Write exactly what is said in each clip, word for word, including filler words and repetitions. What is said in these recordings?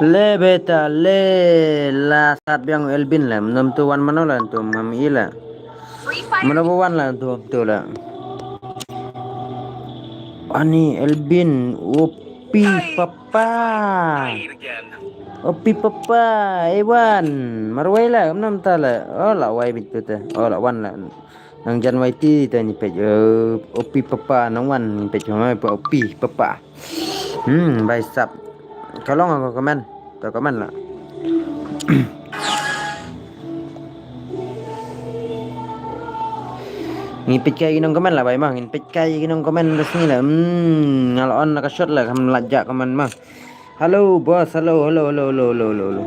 Le beta le la sat biang Elvin la. Mnam tu wan mano la tu mam i la. Mano ba wan la tu tu la. Ani Elvin, opi papa. Opi papa, Ewan. Marwai la, mnam ta la. Oh, la wai bit tu te. Oh, la wan la. Nang jan wai ti te ni pej. Eh, opi papa, nang wan ni pej. Opi papa. Hmm, bai sap. Ka long ka comment. Ka comment la. Ngi peit kai ki nong comment la bai ma, ngi peit kai ki nong comment da sngi la. Hmm, nga la on la ka shot la, kam la ja comment ma. Hello boss, hello, hello, hello, hello, hello, hello, hello.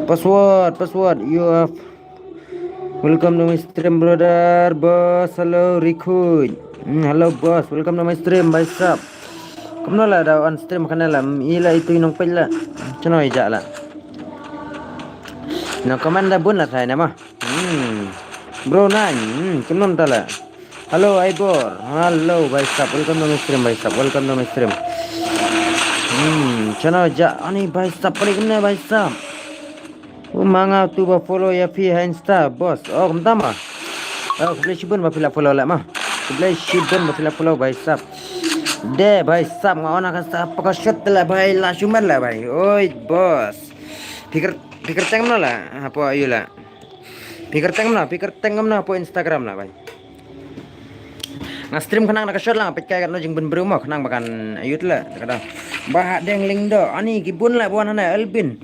Password, password, you have welcome to my stream, brother. Boss, hello, recruit. Hmm, hello, boss, welcome to my stream, bai sap. Kumno la da on stream kane la, i la itu i nong peit la. Chano i ja la. Nong comment da bun la thai na ma. Hmm. Bro nine, hmm, kumno ta la. Hello, Aibor. Hello, bai sap. Welcome to my stream, bai sap. Welcome to my stream. Hmm, chano ja, ani bai sap, palik ne bai sap. U manga tu ba follow ya phi ha Insta, boss. Oh, kumta ma. Oh, khublei shibun ba phi la follow la ma. Khublei shibun ba phi la follow, bai sap. De, bai sap, nga ona ka sa pa ka shot la bai, la shuman la bai. Oi, boss. Pikir, pikir teng no la, apa ayu la. Pikir teng no, pikir teng no, apa Instagram la bai. Nga stream khnang da ka shot la, nga peit kai katno jingbun briew mo, khnang ba kan ayut la, ka da. Ba ha deng ling do, ani ki bun la ba wan hana Elvin.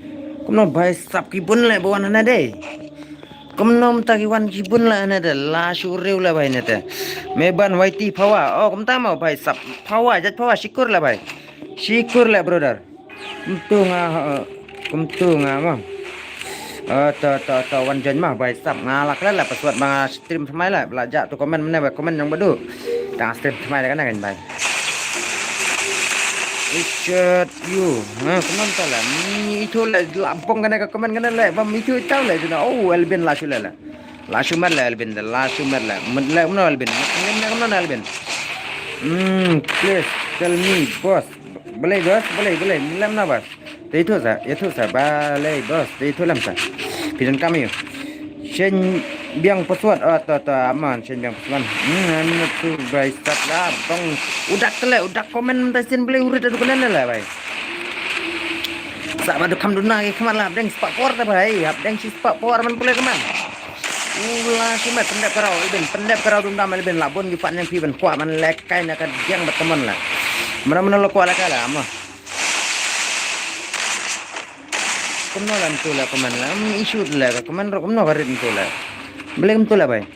Kumno bai sap ki bun la ba wan hana dei. Kumno mta ki wan ki bun la hana de, la shu riew la bai ne te. Me ban wai ti phawa, oh kumta mo bai sap phawa, jat phawa, shikur la bai. Shikur la brother. Kumtu nga, eh, kumtu nga ma. Eh, to, to, to, wan join ma, bai sap nga la kla la password ma nga stream thymmai la, la ja tu comment mane ba comment jong badu. Tang stream thymmai la kana kan bai. Richard you. Ha, comment ta la. Mi itu la, la bong kana ka comment kana la, ba mi itu tau la, juna. Oh, Elvin la shu la la. La shu mat la Elvin, la shu mat la. Mat la, kumno Elvin? Mat la, kumno Elvin? Hmm, please tell me, boss. Balei boss, balei, balei, lem na boss. Te itu sa, itu sa, balei boss, te itu lem sa. Pidon kami yo. Shen biang password, oh to to aman, shen biang password. Hmm, anu tu bai sap la, bong udak tele, udak comment ta shen balei urit adu kena la bai. Sa badu kam duna ke keman la, hapdeng sepak por ta bai, hapdeng si sepak por man pule keman. Ula shu mat pendep karau Elvin, pendep karau dum dam Elvin la bun ki pat nyang phi ban kwah man lekai na ka diang bat keman la. Mana mana lo kwah lekai la ma. Kumno la mtu la keman la, um, isu la ka keman ro kumno ka rit mtu la. Beli mtu la bai.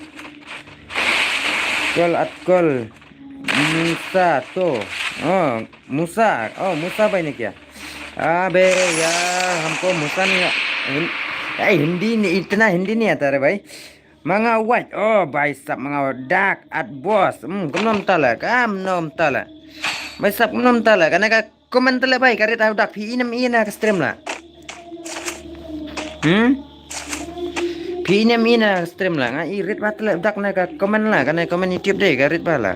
Gol at gol. Musa to. Oh, Musa. Oh, Musa bai ne kya? Abe yaar, humko Musa nahi, Hin-, eh, Hindi nahi, itna Hindi nahi aata re bhai. Manga wait, oh bhai sab manga dak at boss. Hmm, kumno mta la, kumno mta la. Bhai sab kumno mta la, kane ka comment le bhai, ka rit ha u dak phi inem ina ka stream la. Hmm? Phi inem ina ka stream la, nga i rit ba tele dak na ka comment la, kane comment YouTube de ka rit ba la.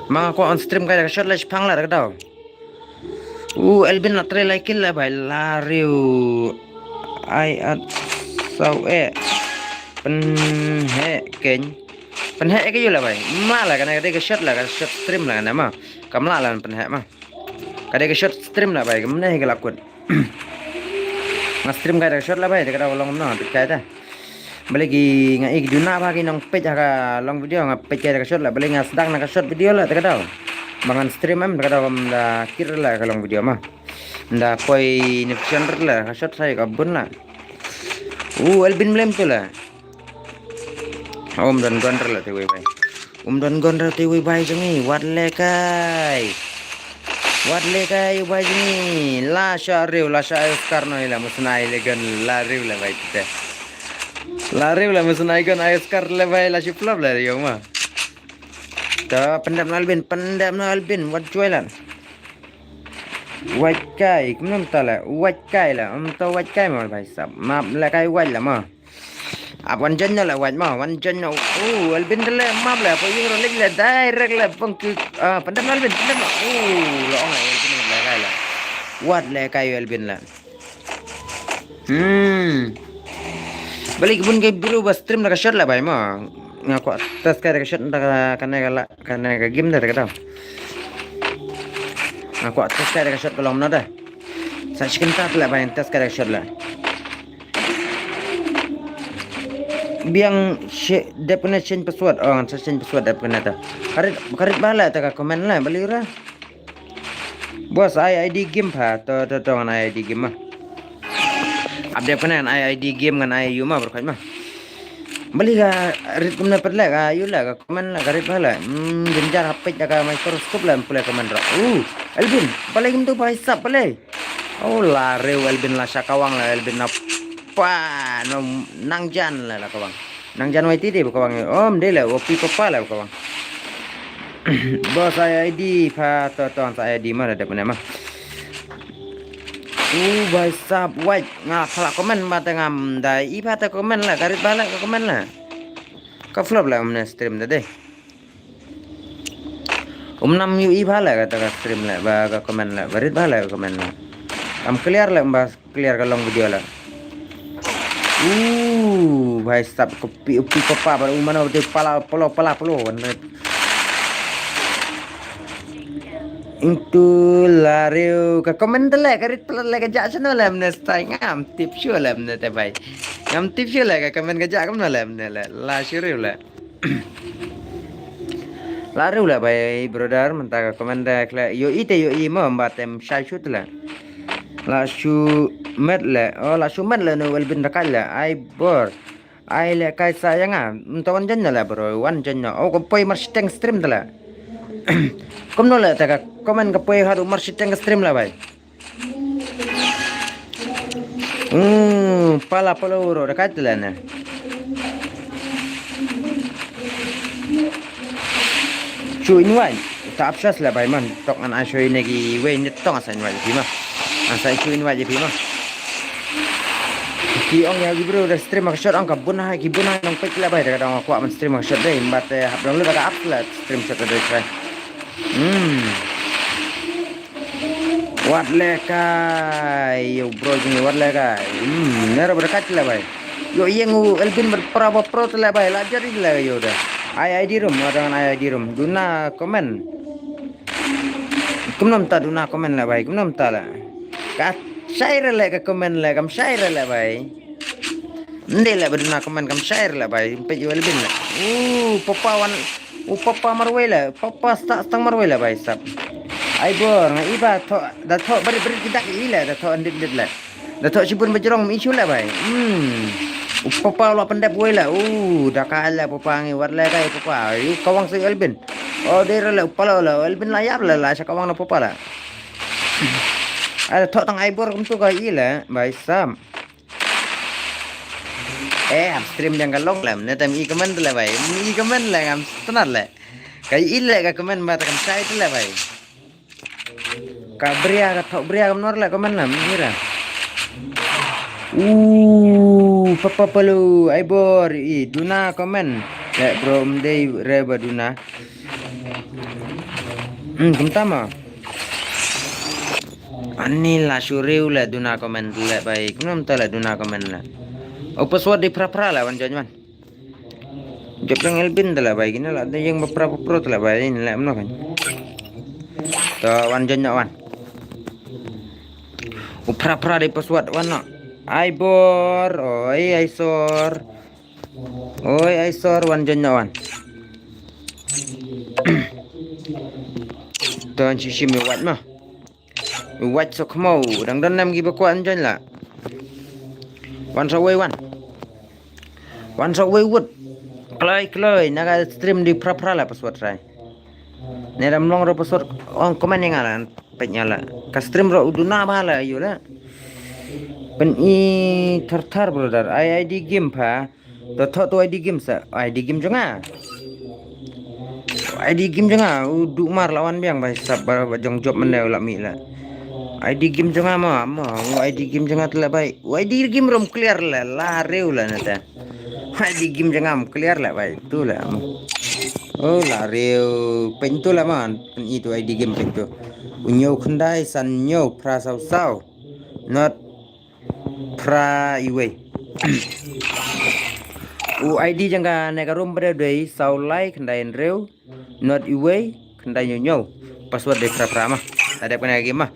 Manga ko on stream ka da ka shot la shipang la da ka daw. U Elvin la trei lai kill la bhai la riu. Ai at sau e. Pen he keny. Pen he ke yu la bhai. Ma la kane ka dei ka shot la ka shot stream la kane ma. Kam la la pen he ma. Ka dei ka shot stream la bhai. Kamne he ka la kut. Nga stream ka da ka shot la bhai. Te ka da long no. Te ka da. Balei ki nga i ki duna ba ki nong peit ha ka long video nga peit kai da ka shot la, balei nga sdang na ka shot video la te ka daw. Ba ngan stream em te ka daw kam da kit la ka long video ma. Da poi ni psian la ka shot sai ka bun la. U Elvin blem tu la. Um don gon la te wei bai. Um don gon la te wei bai jong i wat le kai. Wat le kai u bai jong i la sha riu la sha Oscar no i la musnai le gon la riu la bai te. La riu la musnai gon ai Oscar le bai la shu flop la riu ma. Ta pendap na Elvin, pendap na Elvin, wat juai lan. Wat kai, kumno mta la, wat kai la, mta wat kai ma bhai sab. Map la kai wat la ma. Ap wan jan la wat ma, wan jan la. Oh, Elvin le map la, pa yung ro le direct la pang ki, ah, pendap na Elvin, pendap na. Oh, la ong Elvin la kai la. Wat leh kai ïa u Elvin la. Hmm. Balei ki bun ki briew ba stream da ka shot la bai mo. Nga kwah test kai da ka shot da ka, kane ka la, kane ka game da ka dau. Nga kwah test kai da ka shot ka long na da. Sa shi kynta la bai test kai da ka shot la. Biang shi dep kane change password. Oh, ngan sa change password dep kane ta. Ka rit, ka rit ba la ta ka comment la balei ra. Boss, ai I D game pha, to, to, to, ngan ai I D game ma. Update kane ngan ai I D game ngan ai aïu ma, bro, khat ma. Balei ka rit kumne pat leh, ka aïu leh, ka comment leh, ka rit pha leh. Hmm, jynjar hapit da ka microscope leh, ym pule comment ro. Uh, Elvin, balei kumtu bhai sab, balei? Oh, la riew Elvin la sha kawang leh, Elvin na pa, no, nang jan leh la kawang. Nang jan wai ti dei ba kawang. Om dei leh, wa pi papa leh ba kawang. Boss ai I D pha to to sa I D ma da dep ne ma. U bai sab wai nga phala comment ba ta ngam da i pha ta comment la ka rit ba la ka comment la. Ka flop la um ne stream da dei. Um nam ïohi ba la ka ta ka stream la ba ka comment la ba rit ba la ka comment la. Kam clear la um ba clear ka long video la. Uh, bhai sab ka pi pi papa ba u mano de pala polo pala polo. Into la riew ka comment te le ka rit pala le ka ja chano le mne stai ngam tip shu le mne te bhai. Ngam tip shu le ka comment ka ja kam na le mne le la shu riew le. La riew la bai brother mynta ka comment da khle ïohi te ïohi mo ba tem shai shut la. La shu met le, oh la shu met le no Elvin da kai le ai bor. Ai le kai sa ïa nga mynta wan jan le bro wan jan. Oh ka poi mar shiteng stream da la. Kumno le ta ka comment ka poi hadu mar shiteng stream la bai. Hmm, pala pala uro da kat lana. Chu invite. Ta absas la bai man. Tok ngan ai shu ne ki wei ni tong sa invite phi ma. An sa chu invite phi ma. Ki ong ïa ki bro da stream ka shot ong ka bun ha ki bun ha nong pek la bai da ka dong kwah man stream ka shot dei. But hap dong lu da ka up la stream shot dei. Hmm. Wat le kai, yo bro jing wat le kai. Hmm, nera berkat le bai. Yo yeng u Elvin berpra ba pro le bai, la jari le yo da. Ai ai di rum, orang ai ai di rum. Duna comment. Kumnom ta duna comment le bai, kumnom ta le. Ka shai re le ka comment le, kam shai re le bai. Nde le ba duna comment kam shai re le bai, pe yo Elvin le. Uh, papa wan U papa marwei la, papa sta stang marwei la bai sap. Ai bor nga iba tho da tho bari bari kidak i la da tho andit dit la. Da tho sibun bajrong mi chu la bai. Hmm. U papa la pendep wei la. U da ka la papa ngi wat la kai papa. U kawang si Elvin. O dera la pala la Elvin la yap la la sa kawang na papa la. Ada tho tang ai bor kum tu ka i la bai sap. Eh, am stream yang ka long lem, ne tam i comment le bai. I comment le ngam snar le. Ka i le ka comment ba ta kam sai le bai. Ka bria ka thok bria kam nor le comment lem mira. Uh, papa palu ai bor i duna comment. Le bro mdei re ba duna. Hmm, kumtama. Ani la shu riew la duna comment le bai. Kumno mynta la duna comment le. O password di phra phra la wan join wan. Jop dang Elvin la bai kine la da yang ba phra phra la bai ni la mno kan. To wan join wan. O phra phra di password wan no. Ai bor, oi ai sor. Oi ai sor wan join wan. Ton shi shi mi wat ma. Wat so khmo dang don nam gi ba kwan join la. Wan so wei wan. Wan so wei wut. Kloi kloi na ka stream di phra phra la password rai. Ne dam long ro password ong comment nga la pet nga la. Ka stream ro u duna ba la yu la. Pen i thar thar brother. Ai ai di game pha. Da tho tu I D game sa, I D game jong nga. I D game jong nga, u du mar lawan biang bai sap ba jong job mane la mi la. I D game jong nga ma, ma, u I D game jong nga tla bai. U I D game rom clear la, la reu la nata. I D game jong nga clear la bai, tu la. Oh la reu, pen tu la man, pen itu I D game pen tu. U hynñiew khyndai san hynñiew phra saw saw. Not phra iwei. U I D jong kane ka room ba dei saw lai khyndai hynriew. Not iwei khyndai hynñiew hynñiew. Password dei phra phra ma. Ta dep kane ka game ma.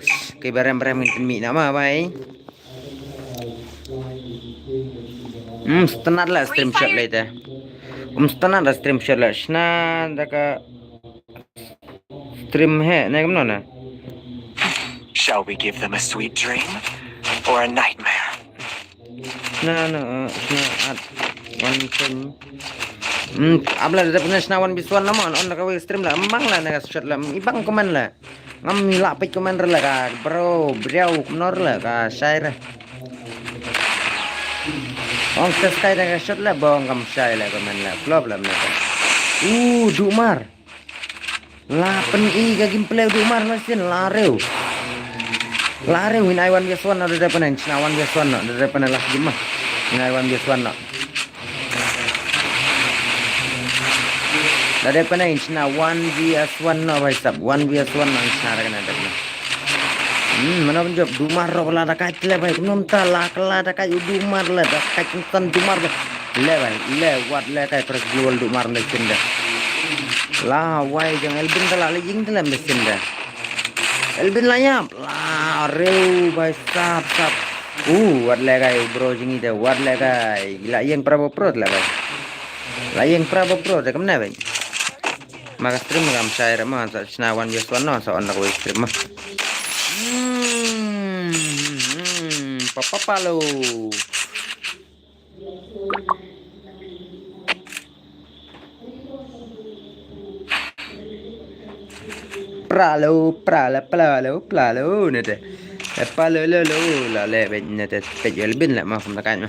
Ki ba rem ba rem ngin pynmih na ma bai. Hmm, sngewtynnat la stream shot la ite. Um sngewtynnat la stream shot la. Shna da ka stream he ne kumno na. Shall we give them a sweet dream or a nightmare? Shna na, uh, shna at one thing. Hmm, ap la da pynshna one v one na mo, on da kawei stream la, mang la na ka shot la, i bang comment la. Ngam lah peit comment re la ka bro, briew kumno re la ka shai re. Ong test kai da ka shot la bong kam shai la comment la. Flop la mena ka. Uh, Dumar. La pyn-i ka gameplay Dumar la sien la rew. La rew in ai one v one no da pynai shna one v one no da pynai last game ma. In ai one v one no. Da dep kane in shna one v one no bhai sab, one v one no in shna da kane da kane. Hmm, mano pynjop Dumar ro la da kai tle bhai, kumno mynta la ka la da kai u Dumar la da kai kumtan Dumar bhai. Le bhai, le wat le kai press global Dumar le sinde. La wai jong Elvin da la le ying da lem da sinde. Elvin la yap, la rew bhai sab sab. Uh, wat le kai u bro jong i da, wat le kai. La yeng pra bo pro la bhai. La yeng pra bo pro da kamne bhai. Ma ka stream kam shai re ma sa shna one v one no sa on da kawei stream ma. Hmm, hmm, hmm, pa pa pa lo. Pralo, pralo, pralo, pralo, ne te. E palo lo lo, la le bet ne te, bet yel bin la ma fam takan ma.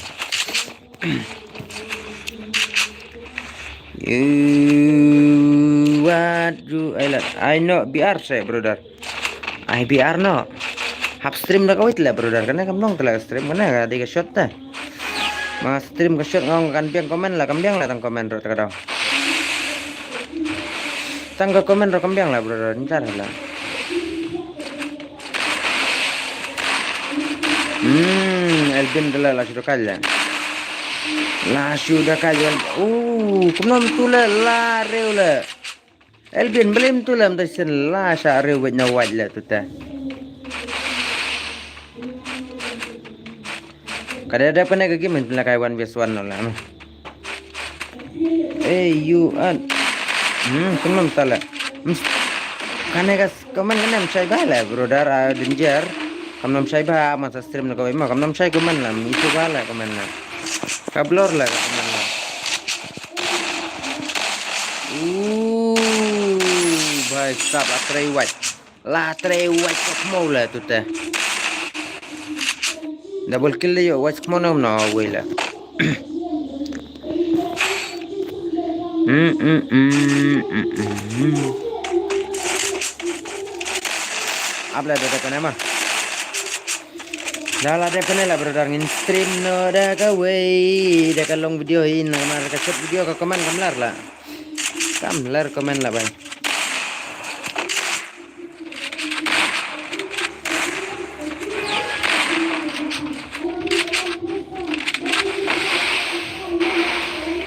You what do I like? I know B R say, brother. I B R no. Hap stream da ka wait la, brother. Kane kam long tala stream kane ka di ka shot ta. Ma stream ka shot ngong kan biang comment la, kam biang la tang comment ro ta ka dong. Tang ka comment ro kam biang la, brother. Ntar la. Hmm, Elvin tala la shu da kal la. La shu da kal la. Uh, kumno mynta la, la rew la. Elvin, blim tu lam ta sien la sha rew wet na wet la tu ta. Kada ada pernah ke game la kai one v one no la. Eh, you an. Hmm, kumno mynta la. Hmm. Kane ka comment kane mshai ba la, brother, ah, danger. Kam mshai ba masa stream na kawai ma, kam mshai comment la, itu ba la comment la. Ka blur la comment la. Uh, bhai sab, la trei wait. La trei wait ka khmo la tu te. Double kill le yo, wait khmo no no wei la. Mm, mm, mm, mm, mm, mm. Ap la da da kane ma. Da la dep kane la, brother, ngin stream no da kawei, da ka long video hi, namar ka short video ka comment kam lar la. Kam lar comment la bhai.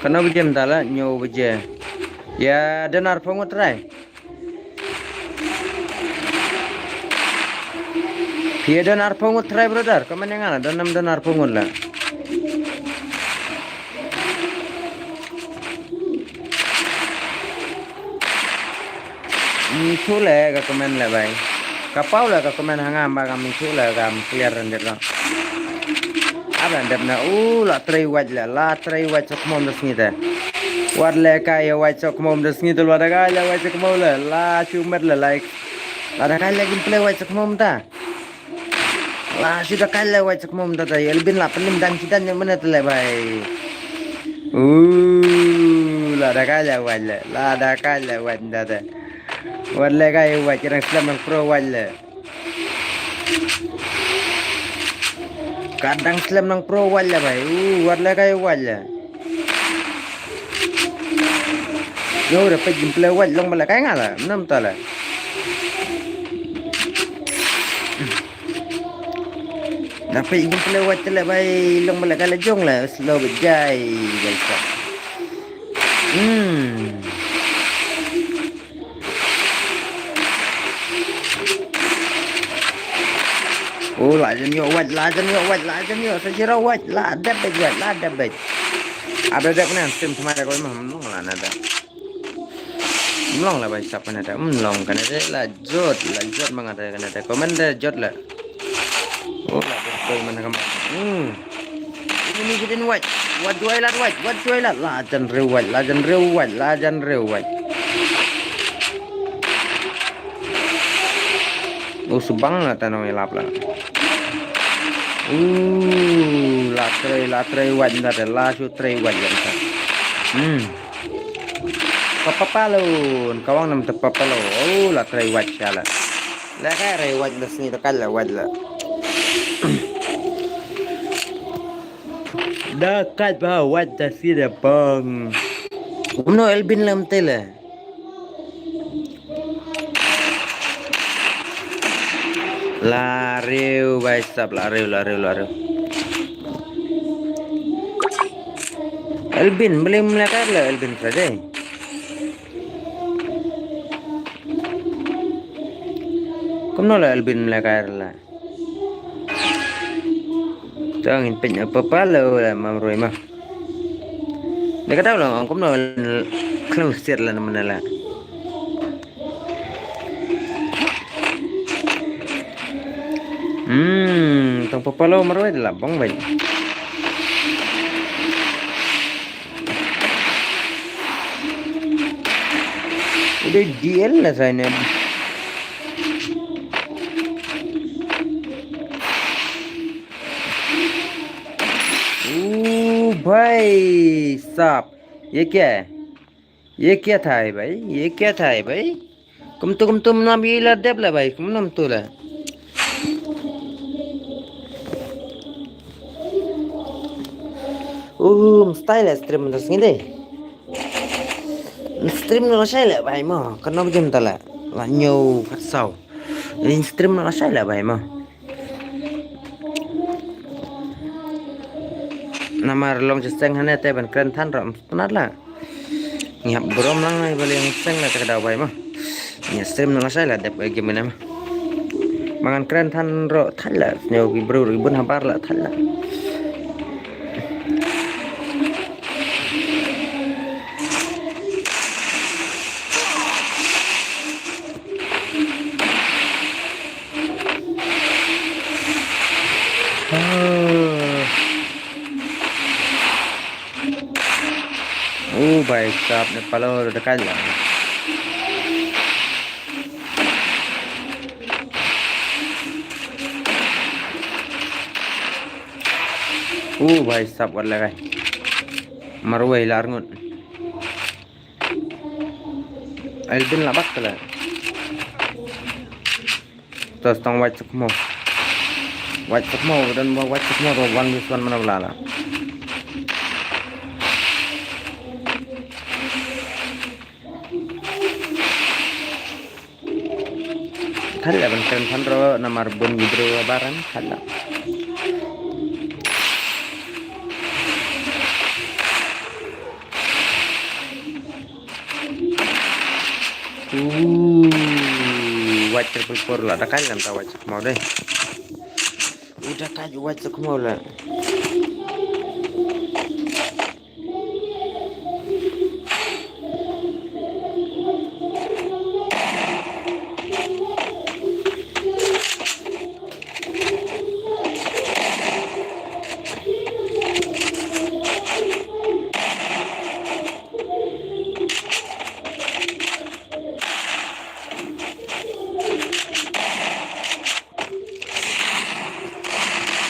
Kano baje mynta la, hynñiew baje. Ïa don arphew ngut trai. Phi ïa don arphew ngut trai, brother. Comment ïa nga la, don nam don arphew ngut la. Ngim shu leh ka comment la bhai. Ka paw la ka comment ha nga, ba ngam shu leh, kam clear randit la. Ap la dep na u la trei wait la, la trei wait sha khmom da sngi te. Wat leh kai ïa wait sha khmom da sngi te, la da kai la wait sha khmom la, la shu met la like. La da kai la gameplay wait sha khmom ta. La shu da kai la wait sha khmom ta ta, Elvin la pynlem dan shi dan ne mane ta le bhai. U la da kai la wait le, la da kai la wait ta ta. Wat leh kai wait, ka dang slem nang pro wait le. Ka dang slem nang pro wait le bhai. U wat leh kai wait le. Yo, da peit gameplay wait long ba la kai nga la, mynta la. Napei ngin pele wat tele bai long bala kala jong la slow bejai bai ka. Hmm. Oh, la jan yo wat, la jan yo wat, la jan yo sa jira wat, la dep bej wat, la dep bej. Abra dep nan sim thmai da koi mah long la na da. Mlong la bai sap kana da, mlong kana da la jot, la jot manga da kana da. Komen da jot la. Oh, la da koi mana kam. Hmm. Ini ni kita wat. Wat dua ilat wat, wat dua ilat. La jan rew wat, la jan rew wat, la jan rew wat. Oh, subang la tanong ilap la. Uh, la trei, la trei wat da la su trei wat da. Hmm. Papapalon, kawang nam te papalo. Oh, la trei wat shala. La ka rei wat da sni da kala wat la. Da kat ba wat da sni da bang. Kumno Elvin lam tele. La rew bai sap, la rew, la rew, la rew. Elvin, beli melakar la Elvin Friday. Kumno la Elvin melakar la. Tang in pin apa palo la mam roi ma. Dia kata ulang ong kumno khlem siat la namana la. Hmm, tang papalo marwai da labang bai. Udah D L lah saya ni. ओ भाई साहब, ये क्या है? ये क्या था है भाई? ये क्या था है भाई? Kumtu kumtu mnam ila dep la bai, kumnam tu la. Um, style stream das ngide. Stream no shai la bai mo, kano jam tala. La nyo fatsau. In stream no shai la bai mo. Namar long seng hane te ban kren than rom. Tnat la. Ngi hap burom lang nai bali yang seng la ka daw bai ma. Ngi stream na la sai la dep game na ma. Mangan kren than ro than la. Nyo ki bro ri bun habar la than la. Oh, bhai sahab, ne palo da kai la. Oh, bhai sahab, wat la kai. Marwei la arngut. Ai bin la bak la. Terus tang wait sukmo. Wait sukmo, dan wait sukmo ro one versus one mana bla la. Thala ban kren than ro namar bun gidro baran thala. Uh, wait triple four la, da kai lam ta wait sukmo deh. Udah kai wait sukmo la.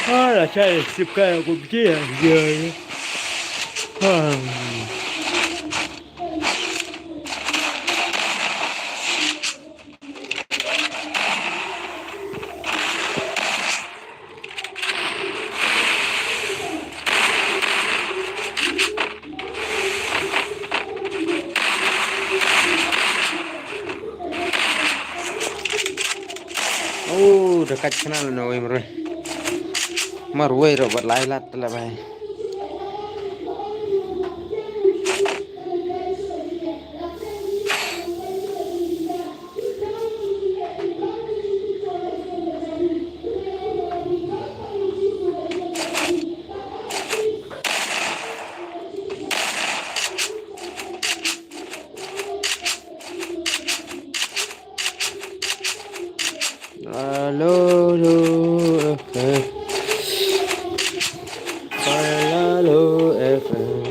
Ah, la chai sip ka ko bji ya. Ah. Oh, da kat khana la na wei mroi. Marwei ruh bad lai lad te la bai. Lalo lo F M. Lalo F M.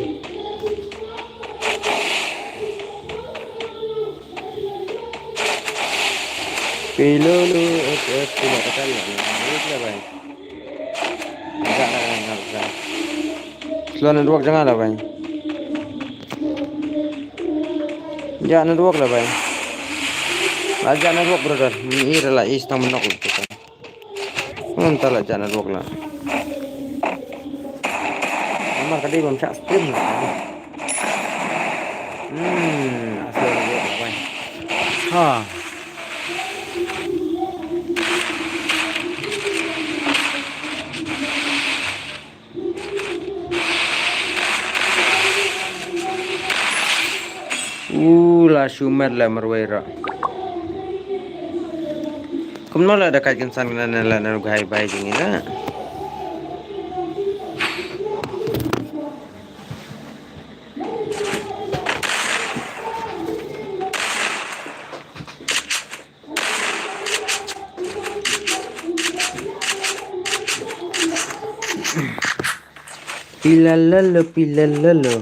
Pilolo F F, pila kata la. Wait la bai. Slow network jong nga la bai. Jah network la bai. La jah network, brother. Ni ira la is tang menok la tu. Ngan ta la jah network la. Namar ka dei bam shah stream la. Hmm, asal network la bai. Ha. U la shu met la marwei ruh. Kumno la da kait kynsan kane la na rugai bai jong ngi la. Pilalalo, pilalalo.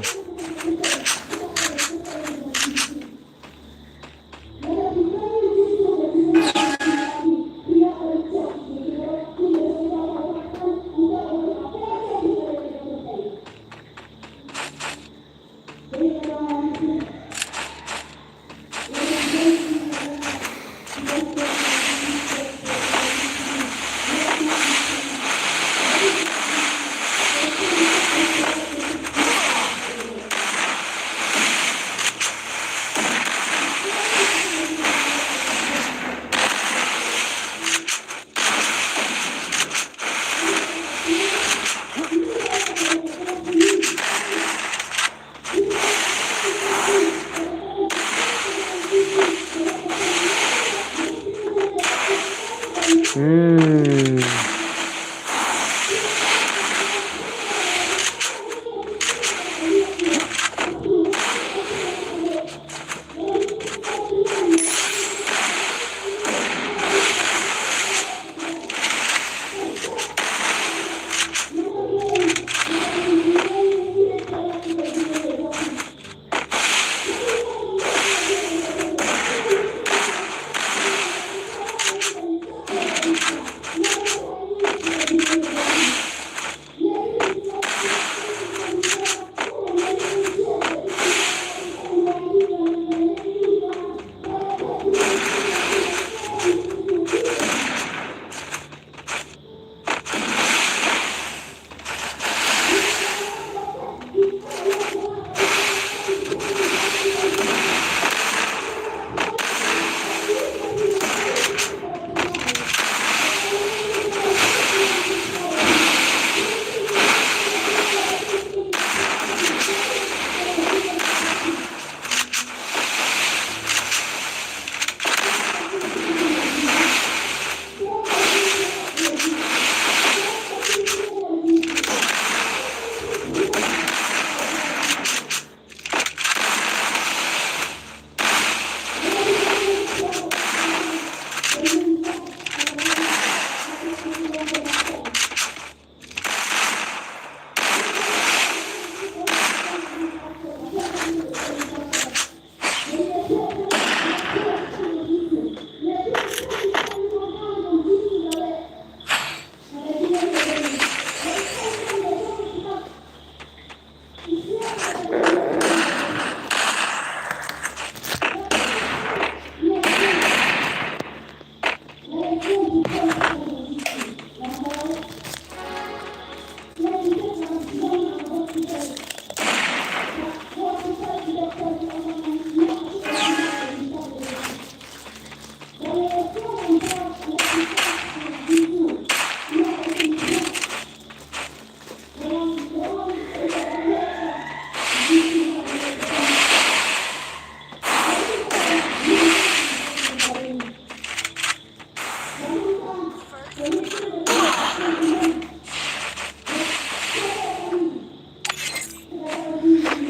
Hmm.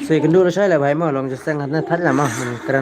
Sa ïakynduh lashai la bhai mo, long jingïaseng hangne thait la mo. Kren